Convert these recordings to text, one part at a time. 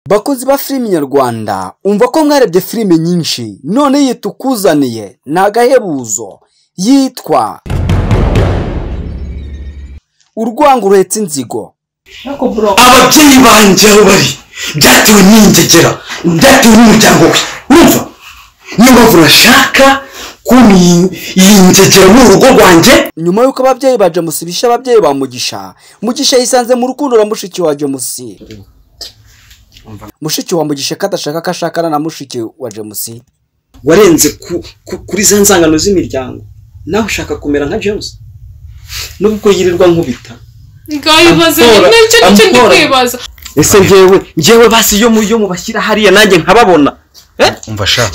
Bakozi ba filimi nyarwanda, umva ko mwarebye filime nyinshi, none iyi tukuzaniye ni agahebuzo. Yitwa Urwango Ruhetse Inzigo. Ababyeyi banjye aho bari byatewe n'ingegera, byatewe n'umuryango we. Urumva? Niyo mpamvu nashaka kumiyingegera mu rugo rwanjye. Nyuma y'uko ababyeyi ba James bishe ababyeyi ba Mugisha, Mugisha yisanze mu rukundo na mushiki wa James. Mushiki wa Mugisha kadashaka kashakana na mushiki wa James. Warenze kuri za nzangano z'imiryango, nawe ushaka kumera nka James. Nubwo yirirwa nkubita. Ngayibaze nicyo nicyo ndikwibaza. Ese njyewe basi iyo mu bashyira hariya nanjye nkababona. Umva sha.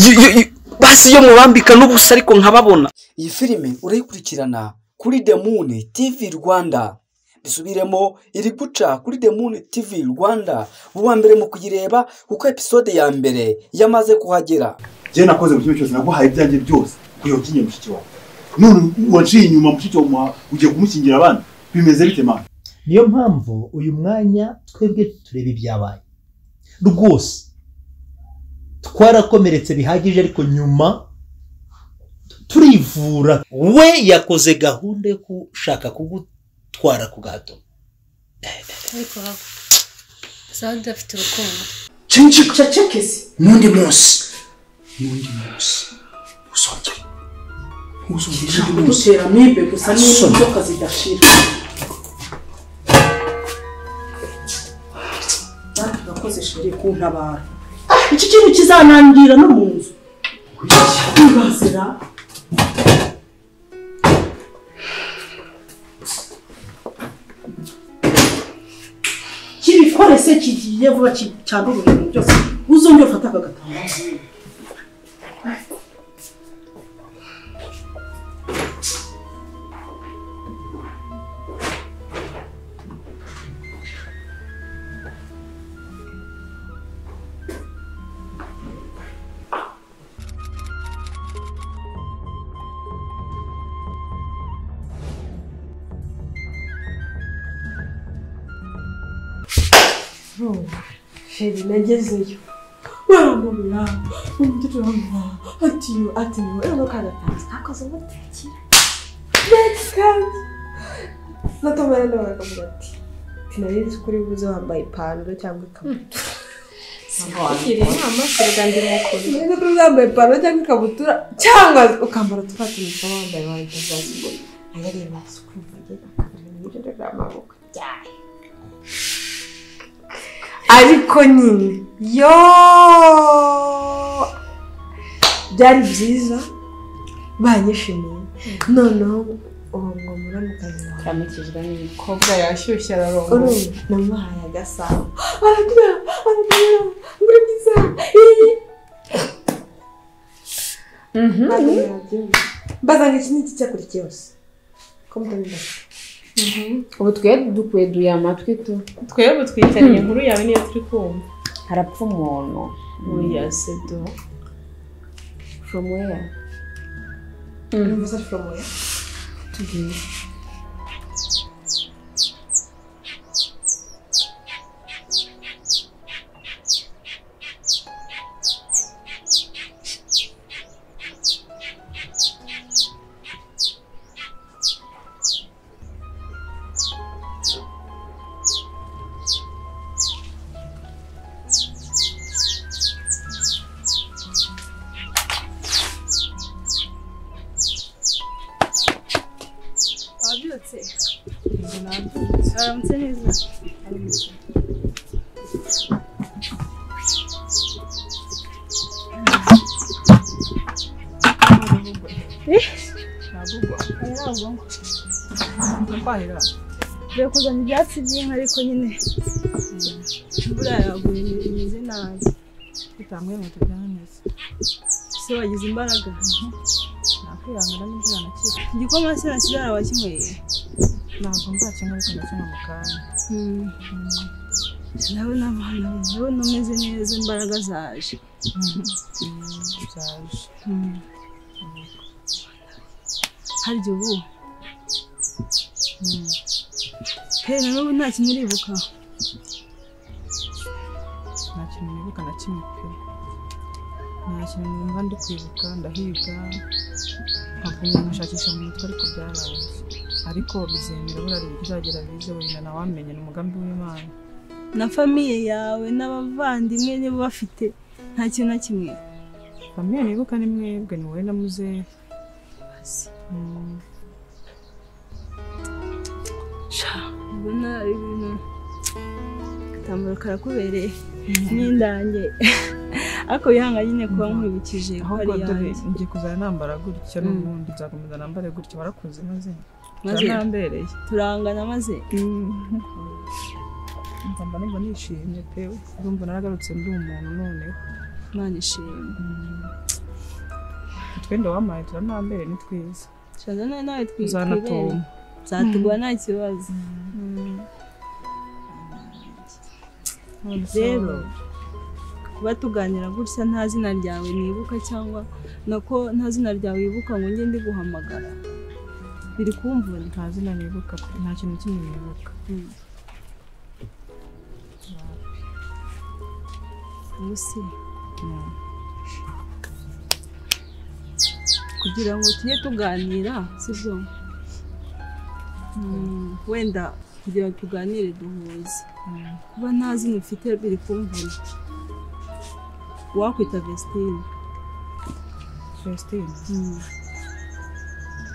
Basi iyo mubambika n'ubusa ariko nkababona. Iyi filime urayikurikirana kuri The Moon TV Rwanda. Bisubiremo, iri guca kuri The Moon TV Rwanda. Uwa mbere mu kuyireba kuko episode ya mbere yamaze kuhagera. Je nakoze mu kintu cyose, naguhaye ibyanjye byose kuyo kinye mushiki wawe. None waciye inyuma mushiki wawe ugiye kumukingira abana. Bimeze bite mama? Niyo mpamvu uyu mwanya twebwe tureba ibyabaye. Rwose twarakomeretse bihagije, ariko nyuma turivura. We yakoze gahunda yo gushaka kugutwara ku gahato. Ariko sanda afite urukundo. Cecekese. N'undi munsi. N'undi munsi. Uzongere. Uzongere. Dutera mibe gusa n'inzoka zidashira. Urakoze sheri kuntabara. Iki kintu kizanangira no mu nzu. Ibazira. Kibikore se kigiye vuba cyandura ibintu byose. Uzongera ufata aka gatambaro. Sheri nagezeyo baramubira umutima ati ati no kagatanze akoze umutekira kandi natomara ndabona ati tinari kuri buze wambaye ipantaro cyangwa ikabutura. Kuri wambaye ipantaro cyangwa ikabutura cyangwa ukambara tufatanyije wambaye wambaye ayareba sukumva amaboko cyane. Ariko nyine yo byari byiza banyishimiye. Noneho uwo ngo muramukazi wawe kamikijwe n'umukobwa yashyushye ararongo namuhaye agasabo aragira aragira muri byiza bazanga iki n'iki cyakurikiye yose ko mutabibaza. Ubu twe dukweduye amatwi tu twebwe twitariye inkuru yawe niyo turi kumva. Harapfa umuntu oya sedo from where? Numva from where? Tugiye Aramutse neza. Mbere kuzana ibyatsi by'inka ariko nyine imvura yaguye imeze nabi. Bitambwe ngo tujyane neza. Se wagize imbaraga. Nakwihangana n'imvura nakira. Igikoma se nasigara wakinyweye? Ntabwo nzakinywa ariko ndakinywa mu kanya. Ndabona ndabona umeze neza, imbaraga zaje. Zaje. Harya ubu Hey, n'ubu nta kintu uribuka. kintu nibuka na kimwe pe. Nta kintu numva ndi kwibuka, ndahiga nkagumya nkashakisha mu mutwe ariko byaranze. Ariko bizemera buriya bizagera bize wenda nawe wamenye ni umugambi w'Imana. Na famiye yawe n'abavandimwe niba bafite nta kintu na kimwe. Famiye nibuka ni mwebwe, ni wowe na muzehe. Sha, ubona ibintu agatambaro karakubereye n'indange. Ariko wihangane nyine kuba nkwibukije ko ari yanjye. Ngiye kuzana nambara gutya n'ubundi nzakomeza nambare gutya warakoze maze. Turambereye. Turangana maze. Mba numva nishimye pe, ndumva naragarutse ndi umuntu noneho. Imana ishimwe. Twende wamaye turanambere ni twiza. Shaza nawe twibereye. Nzatugwa nta kibazo. Rero kuba tuganira gutya nta zina ryawe nibuka cyangwa nako nta zina ryawe wibuka ngo njye ndi guhamagara. Biri kumvuna. Nta zina nibuka, nta kintu kimwe nibuka. Musi. Kugira ngo tujye tuganira sibyo? Wenda kugira ngo tuganire duhuze. Kuba nta zina ufite biri kumvuna. Wakwita Vestine. Vestine?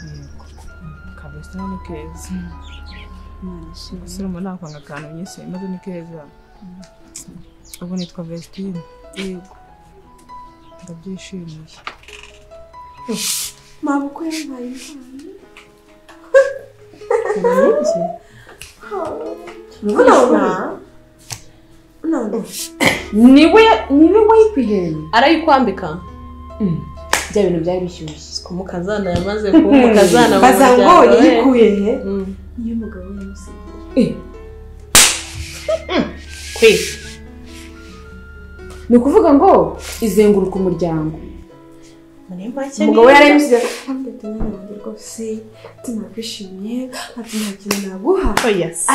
Yego. Ka Vestine ni keza. Gusa urumva nakwanga akantu nyise maze ni keza. Ubu nitwa Vestine. Yego. Ndabyishimiye. Mabukwe yampaye impano. Niwe wayikwiheye. Arayikwambika. Bya bintu byari bishyushye. Ku mukazana yamaze kuba umukazana mu muryango. Baza ngo yikuye he? Niyo mugabo yamusigiye. Kwe. Ni ukuvuga ngo izenguruka umuryango. Umugabo yarayimusize ati mwana wanjye rwose tunakwishimiye, ati nta kintu naguha.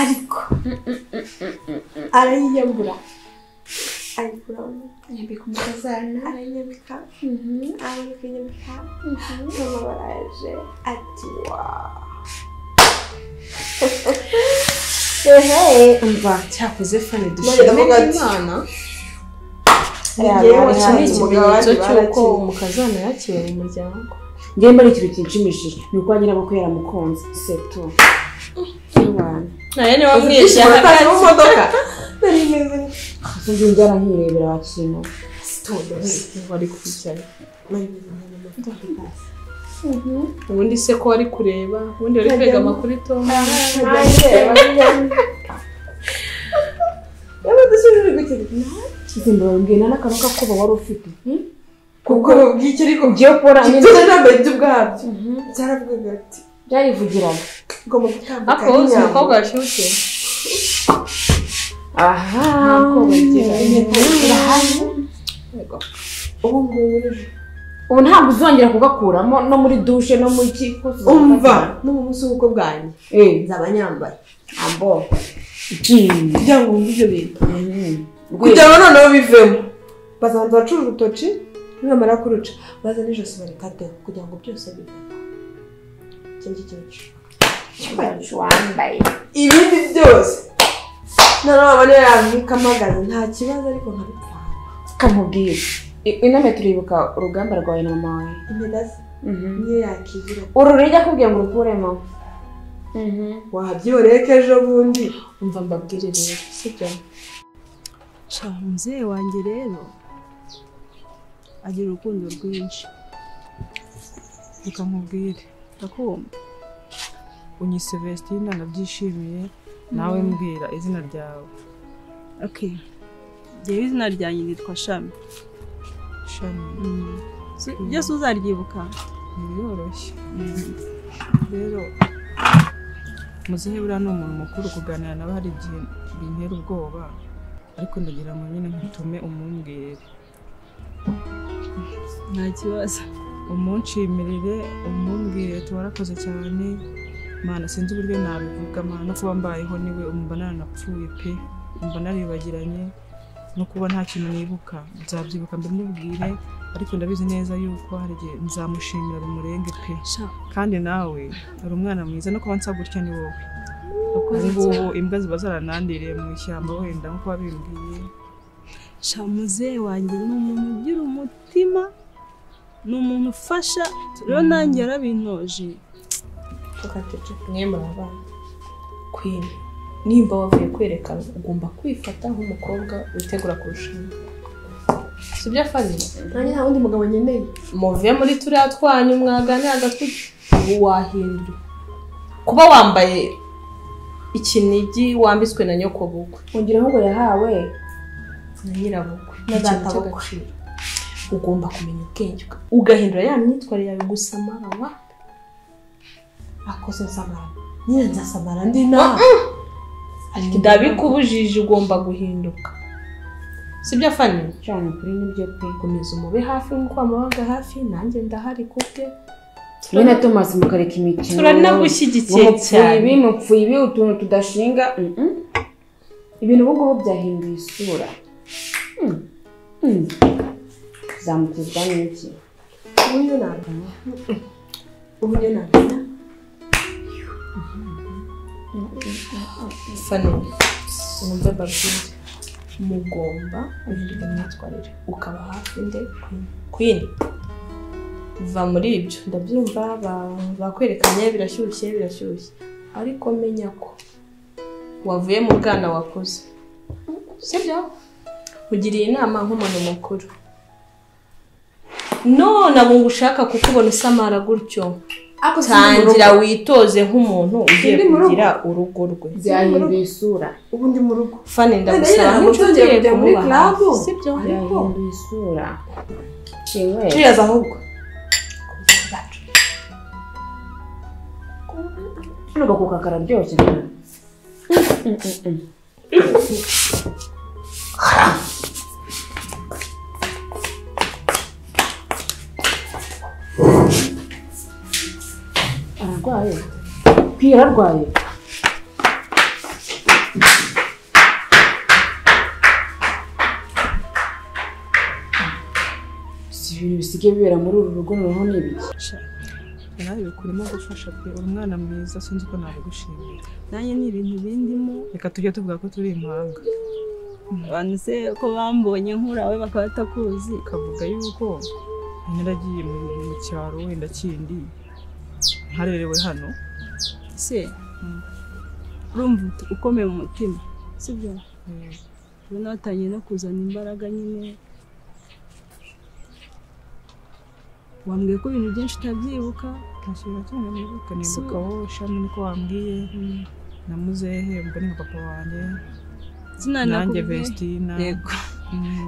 Ariko arayiyambura. Ayikuramo, yambika umukazana, arayinyambika, arayinyambika, mama baraje ati wa. Ehe, umva cyakoze fane dushimire Imana. Yewe iki ni ikimenyetso cy'uko umukazana yakiriwe mu muryango. Njye mbona ikintu kinshimishije ni uko nyirabukwe yaramukunze seto. Naye ni wamwishe ahagaze mu modoka. Nari meze nzi njyana nkirebera wakintu. Sitondo wari kujyayo. Ubundi se ko wari kureba, ubundi wari kwegama kuri Tom. Mbwira n'akantu k'akoba wari ufite. Kuko bw'icyo ariko ugiye kubona nyine. Ibyo nambaye by'ubwabyo. Byaravugaga ati. Byarivugiraga. Ngomba gutambuka. Ako uzi umukobwa washyushye. Aha. Ubu ngubu ubu ntabwo uzongera kugakuramo no muri dushe no muri ki. Umva no mu munsi w'ubukwe bwanjye. Nzaba nyambaye. Ambo. Kugira ngo wumve ibyo bintu. Kugira ngo noneho bivemo. Bazabanza bacura urutoki, nibamara kuruca baza n'ijosi barikateho kugira ngo byose bivemo. Iki ngiki nicyo wambaye. Ibindi byose. Noneho mama niyo yambika amagaze nta kibazo ariko nkabipfana. Kamubwire. Inama turibuka urugamba rwawe na mama wawe. Impeta ze niyo yakigira. Uru rujya akubwiye ngo urukuremo. Wabyiboreye ko ejo bundi. Umva mbabwire rero, sibyo? Sha muzee wanjye rero agira urukundo rwinshi. Reka nkubwire. Ndakumva. Unyise Vestine ndabyishimiye, nawe mbwira izina ryawe. Okay. Njyewe izina ryanjye nitwa Shami. Shami. Byose uzaryibuka. Ntibiyoroshye. Rero muzehe buriya ni umuntu mukuru, kuganira nawe hari igihe bintera ubwoba, ariko ndagira ngo nyine ntutume umumbwire. Nta kibazo. Umunshimirire, umumbwire tuwarakoze cyane. Mana sinzi uburyo nabivuga, mana no kuba mbayeho niwe umva naranapfuye pe, umva naribagiranye. No kuba nta kintu nibuka nzabyibuka mbimubwire, ariko ndabizi neza yuko hari igihe nzamushimira bimurenge pe. Kandi nawe uri umwana mwiza, no kuba nsa gutya ni wowe. Ubu ngubu imbwa ziba zaranandiriye mu ishyamba wenda nk'uko wabimbwiye. Sha muzehe wanjye ni umuntu ugira umutima, ni umuntu ufasha, rero nanjye yarabintoje. Mwe murabana Queen, nimba wavuye kwerekana ugomba kwifata nk'umukobwa witegura kurushinga, sibyo Fanny? Nanjye nta wundi mugabo nkeneye. Muve muri turiya twanyu mwaganira agatwi, ubu wahindura kuba wambaye ikinigi wambitswe na nyokobukwe, ongeraho ngo yahawe na nyirabukwe na databukwe. Ugomba kumenya ubwenge ugahindura ya myitwarire yawe. Gusamara wa akoze nsamara nyine nzasamara ndi nawe ndabikubujije, ugomba guhinduka, sibyo Fanny? Cyane kuri nibyo pe. Komeza umube hafi nk'uko wamubaga hafi, nanjye ndahari kubwe. Wowe na Thomas mukareka imikino, turanagushyigikiye cyane. Ibi mupfuye ibi utuntu tudashinga. Ibintu ubu ngubu byahinduye isura. Zamukizwa n'iki? Ubu niyo namenya. Fanny, mwumve babwire, mugomba guhindura imyitwarire ukaba hafi nde Queen. Va muri ibyo, ndabyumva bakwerekanye birashyushye birashyushye, ariko menya ko wavuye mu bwana wakuze, sibyo? Ugiriye inama nk'umuntu mukuru. None abo ngushaka kukubona usamara gutyo, tangira witoze nk'umuntu ugiye kugira urugo rwe. Byahinduye isura. Ubu ndi mu rugo. Fanny, ndagusaba nk'inshuti kujya muri club, sibyo? Byahinduye isura. Cheers ahubwo. Kano gakuka kararyoshye. Ararwaye. Kwira ararwaye. Si ibintu bisigaye bibera muri uru rugo noneho ni ibiki? Nawe bikurimo gufasha pe, uri umwana mwiza, sinzi uko nabigushimira. Nanjye ni ibintu bindimo. Reka tujye tuvuga ko turi impanga. Abantu se ko bambonye nkurawe bakaba batakuzi, ukavuga yuko naragiye mu cyaro wenda kindi ntarerewe hano. Se urumva ukomeye mu mutima, sibyo? Ubona watangiye no kuzana imbaraga nyine. Wambwiye ko ibintu byinshi utabyibuka. Nta kintu na kimwe nibuka, nibuka wowe Shami niko wambwiye, na muzehe ubwo ni nka papa wanjye, nanjye Vestina. Yego,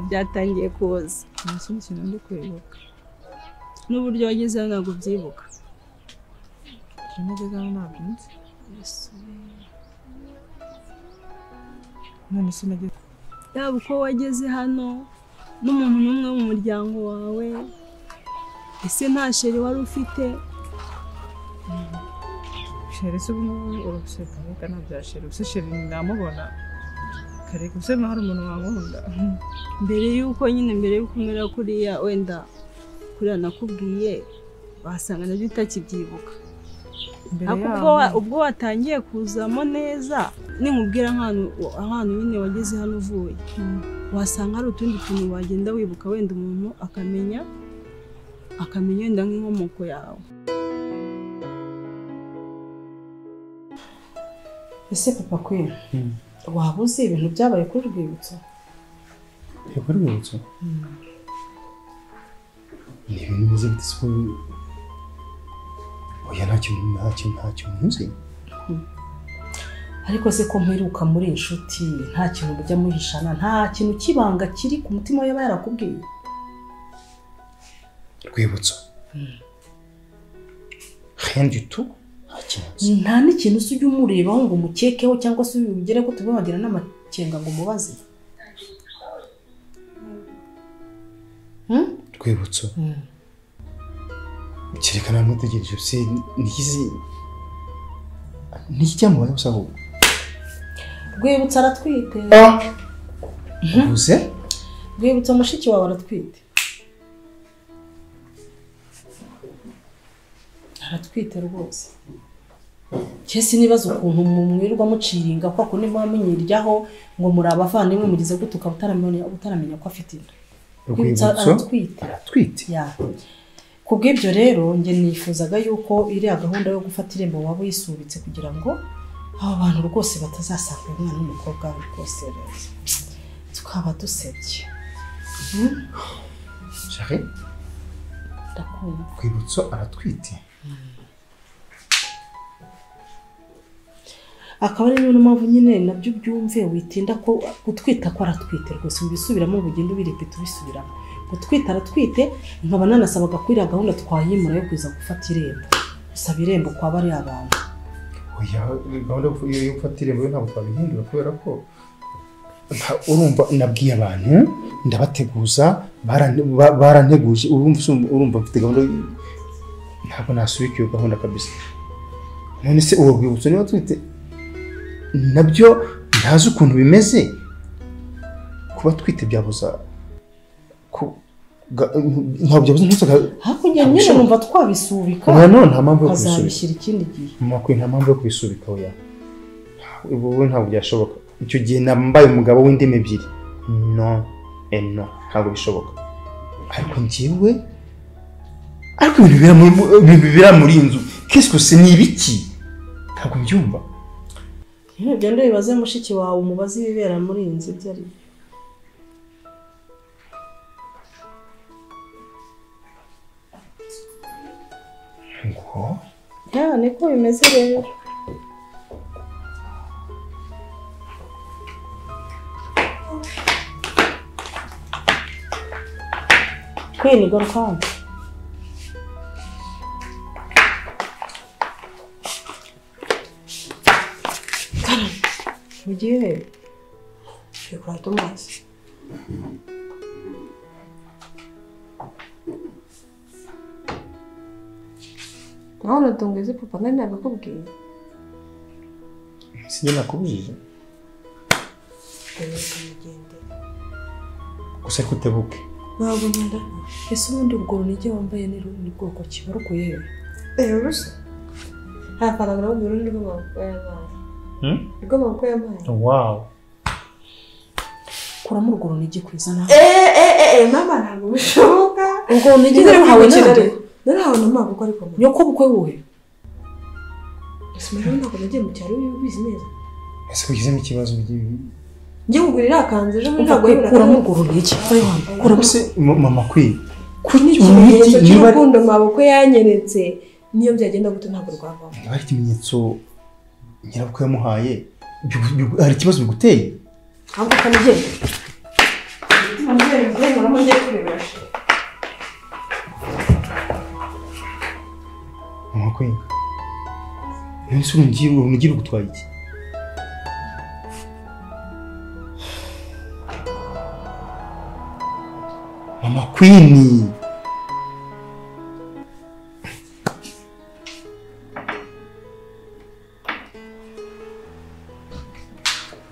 byatangiye kuza. Nta kindi kintu ndi kwibuka. N'uburyo wagezeho ntabwo ubyibuka. Nageze hano ntabwo nzi. None se nageze yaba uko wageze hano n'umuntu n'umwe mu muryango wawe, ese nta sheri wari ufite? Sheri se ubu ngubu uraseka reka nta bya sheri, ubuse sheri namubona kare, ubuse hari umuntu wankunda. Mbere y'uko nyine, mbere y'uko umera kuriya wenda kuriya nakubwiye, wasanga nabyo utakibyibuka. Ubwo watangiye kuzamo neza, ninkubwira nk'ahantu nyine wageze hano uvuye, wasanga hari utundi tuntu wagenda wibuka, wenda umuntu akamenya wenda nk'inkomoko yawe. Ese papa Queen, waba uzi ibintu byabaye kuri Rwibutso? Kuri Rwibutso? Ni ibintu bimeze bite se? Oya nta kintu nzi. Ariko se ko mperuka muri inshuti, nta kintu mujya muhishana, nta kintu kibanga kiri ku mutima we yaba yarakubwiye? Rwibutso? Rien du tout. Nta n'ikintu se ujya umurebaho ngo umukekeho cyangwa se ugere ko tubagira n'amakenga ngo umubaze? Rwibutso? Kereka namutegereje se nikizi niki cyamubaye gusa ahubwo? Rwibutso aratwite. Uvuze? Rwibutso mushiki wawe aratwite. Aratwite rwose. Cyese nibaza ukuntu mumwirwa muciringa kwa kundi mwamenyiryaho ngo muri abavandimwe mugize gutuka utaramenya ko afite inda. Rwibutso aratwite. Aratwite. Ya. Kubw'ibyo rero nge nifuzaga yuko iriya gahunda yo gufata irembo waba uyisubitse kugira ngo abo bantu rwose batazasanga umwana w'umukobwa rwose rero tukaba dusebye. Chérie, ndakumva. Rwibutso aratwite. Akaba ari niyo mpamvu nyine nabyo byumve witinda ko gutwita ko aratwite rwose ubisubiramo ugenda ubirepeta ubisubiramo. Gutwita aratwite nkaba nanasabaga ko iriya gahunda twayimura yo kuza gufata irembo. Gusaba irembo kwa bari abantu. Oya, gahunda yo gufata irembo yo ntabwo twabihindura kubera ko urumva nabwiye abantu ndabateguza baranteguje urumva mfite gahunda ntabwo nasubika iyo gahunda kabisa. None se uwo Rwibutso niba atwite nabyo ntazi ukuntu bimeze kuba twite byabuza ntabwo byabuza ntusoka hakurya nyine numva twabisubika. Oya no nta mpamvu yo kubisubika. Azabishyira ikindi gihe. Mama nta mpamvu yo kubisubika oya. Ubu ntabwo byashoboka. Icyo gihe nambaye umugabo w'indimi ebyiri. No et no ntabwo bishoboka. Ariko njyewe ariko ibintu bibera muri inzu qu'est-ce que c'est ni ibiki? Ntabwo mbyumva. Nyine genda wibaze mushiki wawe umubaze ibibera muri iyi nzu ibyo ari byo. Ngo? Ya niko bimeze rero. Queen garuka hano. Ugiye he? Ngiye kurata amazi. Urabona tungize papa nari nabikubwiye. Sinjye nakubujije. Gusa ariko utebuke. Ntabwo nkunda. Ese ubundi ubwo runigi wambaye ni bwoko ki? Warukuye he? Rusa. Nta faranga nakubwira urundi rwo maboko y'amazi. Rwo maboko y'amazi. Wow. Kuramo urwo runigi kwiza nawe. Mama ntabwo bishoboka. Urwo runigi naruhawe nande? Narahawe na maboko ariko mama. Nyoko bukwe wuhe? Ese rero ntabwo nagiye mu cyaro ubizi neza. Ese ugizemo ikibazo njye kugurira akanzu ejo bundi ntabwo yibura. Kuramo urwo runigi. Kuramo se mama kwi. Ikimenyetso cy'urukundo maboko yanyeretse niyo byagenda gute ntabwo rwavamo. Niba ari ikimenyetso nyirabukwe yamuhaye hari ikibazo biguteye? Ahubwo kanigende. Mama kwi. None se urunigi rugutwaye iki? Mama Queen.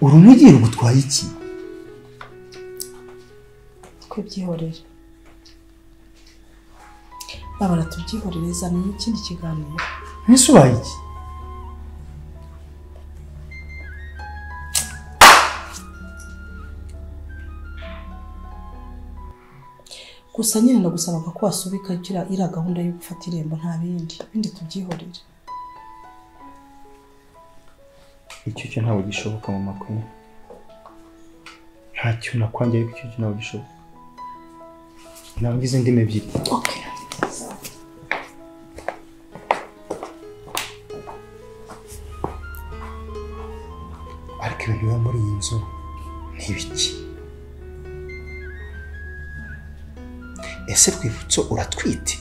Urunigi rugutwaye iki? Twibyihorere. Babara tubyihorere zana ikindi kiganiro. Nese ubaye iki? Gusa nyine ndagusabaga ko wasubika iriya gahunda yo gufata irembo nta bindi. Ibindi tubyihorere. Icyo cyo ntabwo gishoboka mama Queen. Ntacyo nakwangiye ariko icyo cyo ntabwo gishoboka. Ntabwo ngize indimi ebyiri. Okay. Ariko ibintu biba muri iyi nzu ni ibiki? Ese Rwibutso uratwite?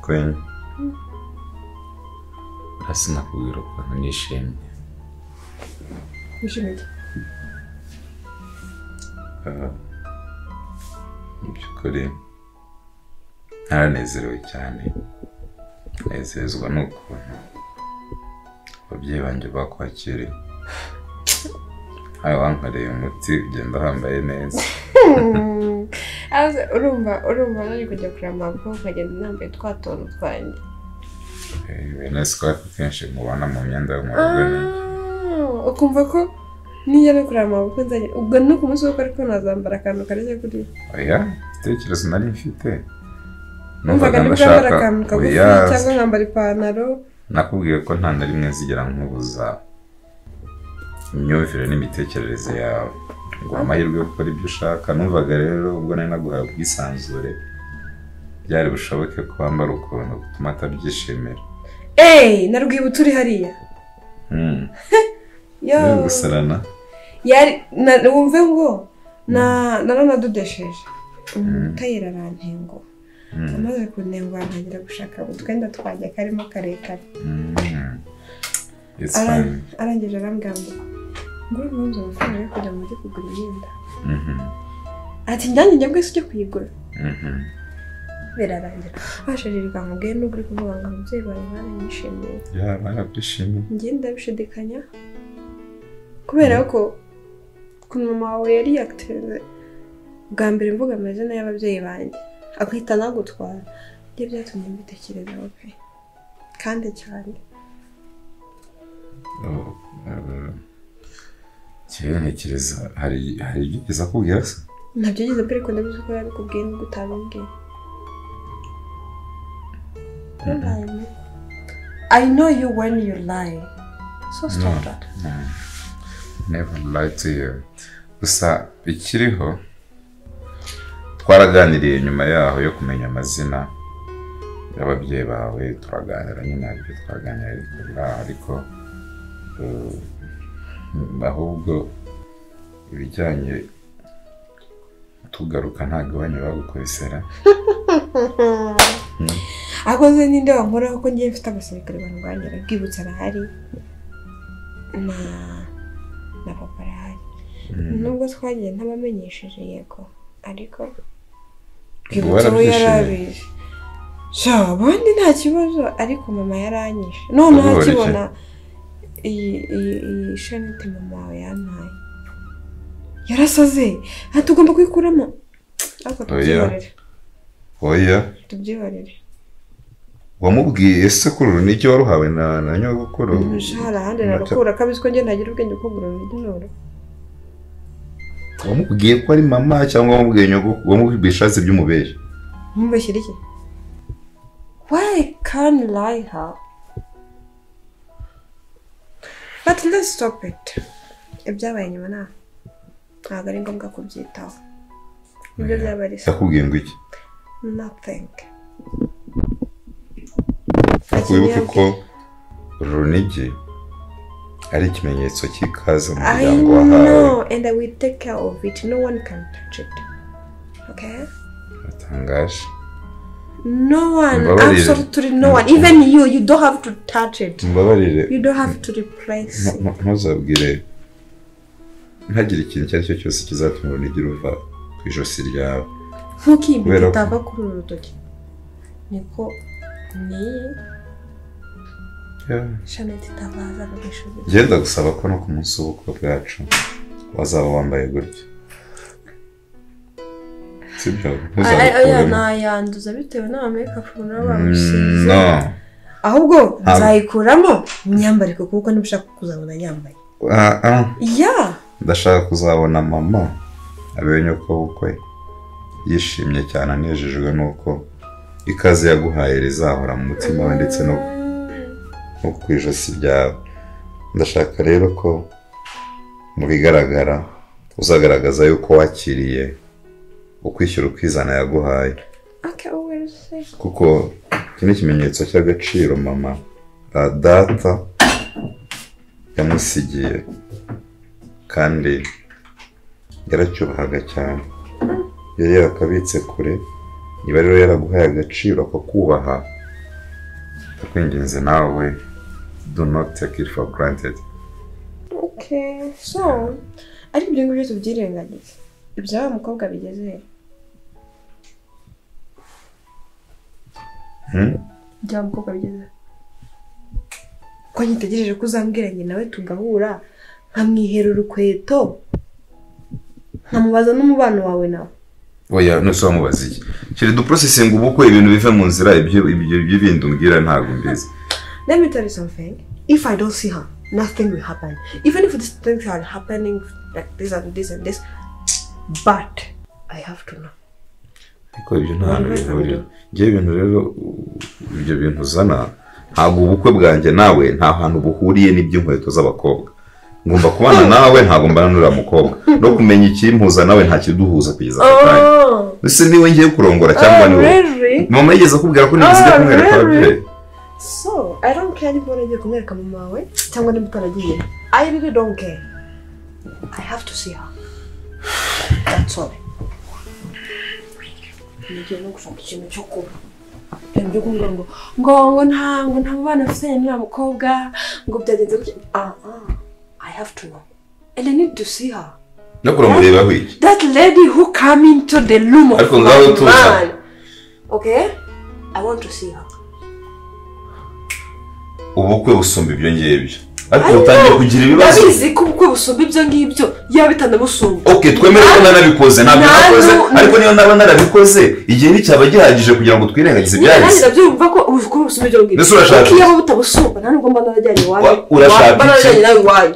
Queen, sinakubwira ukuntu nishimye. Wishimiye iki? Mu by'ukuri naranezerewe cyane, nezezwa n'ukuntu ababyeyi banjye bakwakiriye. Nawe wankoreye umuti ugenda wambaye neza. Urumva nari kujya kureba amaboko nkagenda nambaye twa tuntu twanjye. Nasi ko kenshi mubona mu myenda yo mu rugo. Ukumva ko nijya no kureba amaboko nzajya ubwo no ku munsi w'ubukwe ariko nazambara akantu kareshya kuriya. Oya, igitekerezo nari mfite. Numvaga ndashaka akantu kagufi cyangwa nkambara ipantaro. Nakubwiye ko nta na rimwe nzigera nkubuza imyumvire n'imitekerereze yawe ngo amahirwe yo gukora ibyo ushaka. Numvaga rero ubwo nari naguhaye ubwisanzure byari bushoboke ko wambara ukuntu gutuma atabyishimira. Na Rwibutso uri hariya. Yo. Gusarana. Yari wumve ngo naranadodesheje. Umutayeri arantenguha. Amaze kuntenguha ntangira gushaka utwenda twanjye karimo karekare. Arangije arambwira ngo ngura amafaranga yo kujya mu mujyi kugura imyenda. Ati njyanye njya bwese ujye kuyigura. Birarangira. Ashajije nkubwiye nubwo uri kuvuga ngo ababyeyi bawe baranyishimiye. Ya, barabyishimiye. Njye ndabishidikanya kubera ko ukuntu mama wawe yari yakitinze bwa mbere mvuga amazina y'ababyeyi banjye akahita anagutwara, ibyo byatumye mbitekerezaho pe kandi cyane. Njyewe ntekereza hari ibyo ugeze akubwira se? Ntabyo yigeze pe, ariko ndabizi ko yabikubwiye nubwo utabimbwiye. Don't lie me. I know you when you lie. So stop that. No. Never lie to you. Gusa ikiriho twaraganiriye nyuma yaho yo kumenya amazina y'ababyeyi bawe, turaganira nyine aribyo twaganira ariko ahubwo ibijyanye tugaruka ntabwo banyu bagukubisera. Akoze ninde wankoraho ko ngiye mfite abasirikare barwanira. Rwibutso arahari na papa arahari, nubwo twagiye ntabamenyesheje yego, ariko Rwibutso we yarabizi. Sha abandi nta kibazo, ariko mama yaranyishe. Noneho akibona iyi shanete mama wawe yampaye yarasaze, tugomba kuyikuramo. Ariko tubyihorere. Oya, tubyihorere. Wamubwiye se ko urunigi waruhawe na nyogokuru? Hari ahandi narukura kabisa ko njye ntagira ubwenge bwo kugura urunigi noro. Wamubwiye ko ari mama cyangwa wamubwiye nyogokuru? Wamubwiye ishatse by'umubeshyi? Mubeshyira iki? Why can't lie her? But let's stop it. Ibyabaye nyuma ntabwo ari ngombwa kubyitaho. Ibyo byaba ari. Yakubwiye ngo iki? Nothing. Wibuke ko urunigi ari ikimenyetso cy'ikaze mu muryango wahawe. I know, and I will take care of it. No one can touch it. Okay? Atangaje. No one, absolutely no one. Even you, you don't have to touch it. Mbabarire. You don't have to replace it. Ntuzabwire ntagire ikintu icyo ari cyo cyose kizatuma urunigi ruva ku ijosi ryawe. Nk'uko iyi mpeta itava kuri uru rutoki niko niyi shanete itavaza ku ishuri. Ngenda gusaba ko no ku munsi w'ubukwe bwacu wazaba wambaye gutya. Sibyo? Oya, nayanduza bitewe n'ama makeup nabo bamusize. Ahubwo nzayikuramo myambariko kuko nibishaka kuzabona nyambaye. Yeah. Ndashaka kuzabona mama abe nyoko bukwe yishimye cyane anejejwe nuko ikaze yaguhaye rizahora mu mutima we ndetse no ku ijosi ryawe. Ndashaka rero ko mu bigaragara uzagaragaza yuko wakiriye ukwishyura ukizana yaguhaye. Kuko iki ni ikimenyetso cy'agaciro mama data yamusigiye kandi yaracyubahaga cyane. Yari yarakabitse kure. Niba rero yaraguhaye agaciro akakubaha, ndakwinginze nawe do not take it for granted. Okay. Okay, so ariko ibyo ngibyo tubyirengagize. Ibya wa mukobwa bigeze he? Ibya wa mukobwa bigeze he? Ko nyitegereje ko uzambwira njye nawe tugahura nkamwihera urukweto nkamubaza n'umubano wawe nawe. Oya, none wamubaza iki? Shiri duprocessing ubukwe ibintu bive mu nzira, ibyo ibyo bindi umbwira ntabwo mbizi. Let me tell you something. If I don't see her, nothing will happen. Even if these things are happening like this and this and this, but I have to know. Ariko ibyo nta hantu bihurira. Njyewe ibintu rero ibyo bintu uzana ntabwo ubukwe bwanjye nawe nta hantu buhuriye n'iby'inkweto z'abakobwa. Ngomba kubana nawe ntabwo mbana n'uriya mukobwa. No kumenya ikimpuza nawe nta kiduhuza kugeza aka kanya. Ese niwe ngiye kurongora cyangwa ni wowe? Mama yigeze akubwira ko nigeze njya kumwereka ababyeyi. So, I don't care niba waragiye kumwereka mama wawe cyangwa niba utaragiye. I really don't care. I have to see her. That's all. Ngiye no gushaka ikintu cyo kuba. Ibyo kumbwira ngo ngo nta ngo nta mubano mfitanye n'uriya mukobwa ngo byagenze gutya. I have to know. And I need to see her. No kuramureba iki? That lady who came into the room of my man. Okay? I want to see her. Ubukwe busumba ibyo ngibyo. Ariko utangiye kugira ibibazo. Ndabizi ko ubukwe busumba ibyo ngibyo yaba bitanabusumba. Okay, twemere ko narabikoze, ntabwo nakoze, ariko niyo naba narabikoze igihe nticyaba gihagije kugira ngo twirengagize ibyahise. Nanjye ndabyumva ko ubukwe busumba ibyo ngibyo. Mbese urashaka iki? Yaba butabusumba nta nubwo mba narajyanye iwanyu. Urashaka Mba narajyanye nawe iwanyu.